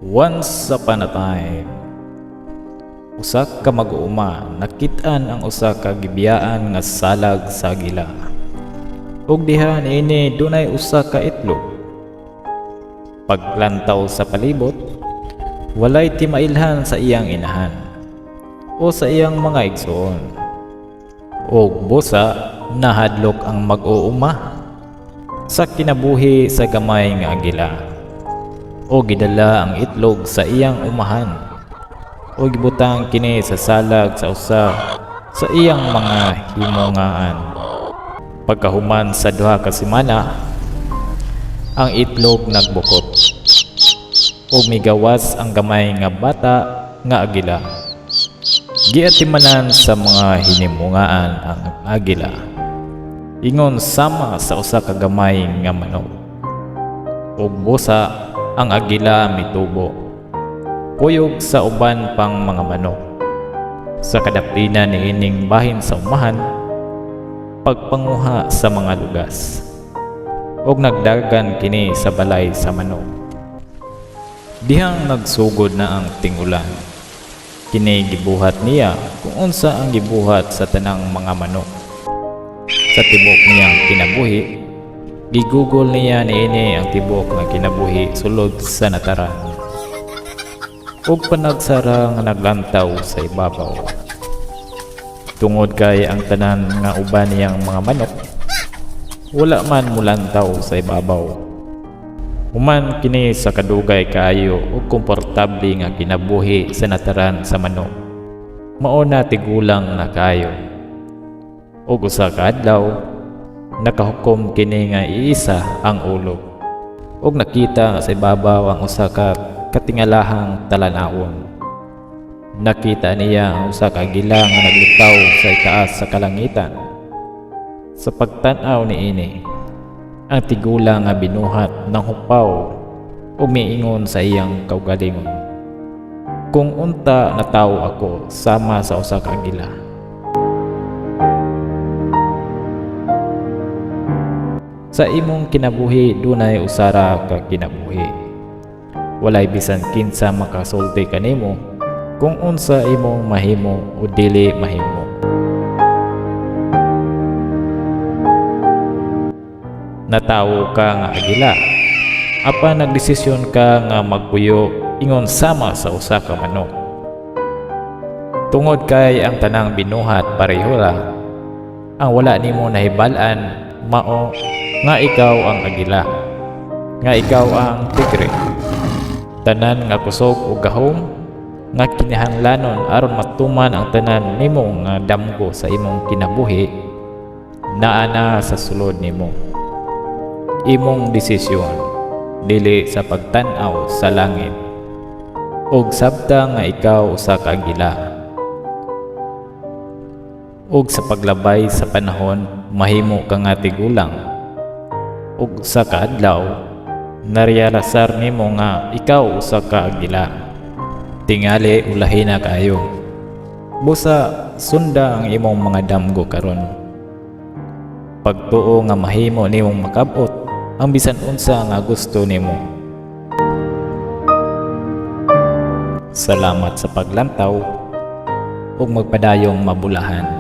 Once upon a time, usa ka mag-uuma nakit-an ang usa ka gibiyaan nga salag sa agila. Ug diha niini dunay usa ka itlog. Paglantaw sa palibot, walay timailhan sa iyang inahan o sa iyang mga igsoon. Ug busa nahadlok ang mag-uuma sa kinabuhi sa gamay nga agila. O gidala ang itlog sa iyang umahan o gibutang kini sa salag sa usa sa iyang mga himungaan. Pagkahuman sa 2 ka semana, ang itlog nagbukot ug migawas ang gamay nga bata nga agila. Giatimanan sa mga hinimungaan ang agila, ingon sama sa usa ka gamay nga manok. Ug busa ang agila mitubo, kuyog sa uban pang mga manok. Sa kadaplinan niining bahin sa umahan, pagpanguha sa mga lugas. Ug nagdagan kini sa balay sa manok. Dihang nagsugod na ang tingulan, kini gibuhat niya kung unsa ang gibuhat sa tanang mga manok. Sa tibok niyang kinabuhi, gigugol niya niini ang tibok nga kinabuhi sulod sa nataran. Ug panagsara nga naglantaw sa ibabaw. Tungod kay ang tanan nga uban niyang mga manok wala man mulantaw sa ibabaw. Human kini sa kadugay kaayo ug komportable nga kinabuhi sa nataran sa manok, mao na tigulang na kaayo. Ug usa ka adlaw, nakahukom kini nga iisa ang ulo. Ug nakita sa ibabaw ang usa ka katingalahang talan-awon. Nakita niya ang usa ka agila nga naglitaw sa itaas sa kalangitan. Sa pagtan-aw niini, ang tigulang nga binuhat nanghupaw ug miingon sa iyang kaugalingon, "Kung unta natawo ako sama sa usa ka agila." Sa imong kinabuhi, dunay usa ra ka kinabuhi. Walay bisan kinsa makasulti kanimo kung unsa imong mahimo o dili mahimo. Natawo ka nga agila, apan nagdesisyon ka nga magpuyo ingon sama sa usa ka manok. Tungod kay ang tanang binuhat pareho ra, ang wala nimo nahibal-an mao nga ikaw ang agila, nga ikaw ang tigre. Tanan nga kusog ug gahom nga kinahanglanon aron matuman ang tanan nimo nga damgo sa imong kinabuhi naa na sa sulod nimo. Imong desisyon dili sa pagtan-aw sa langit ug sabta nga ikaw usa ka agila. Ug sa paglabay sa panahon, mahimo ka nga tigulang. Ug sa kaadlaw, narealisar nimo nga ikaw usa ka agila. Tingali ulahi na kaayo. Busa sunda ang imong mga damgo karon. Pagtuo nga mahimo nimong makab-ot ang bisan unsa nga gusto nimo. Salamat sa paglantaw ug magpadayong mabulahan.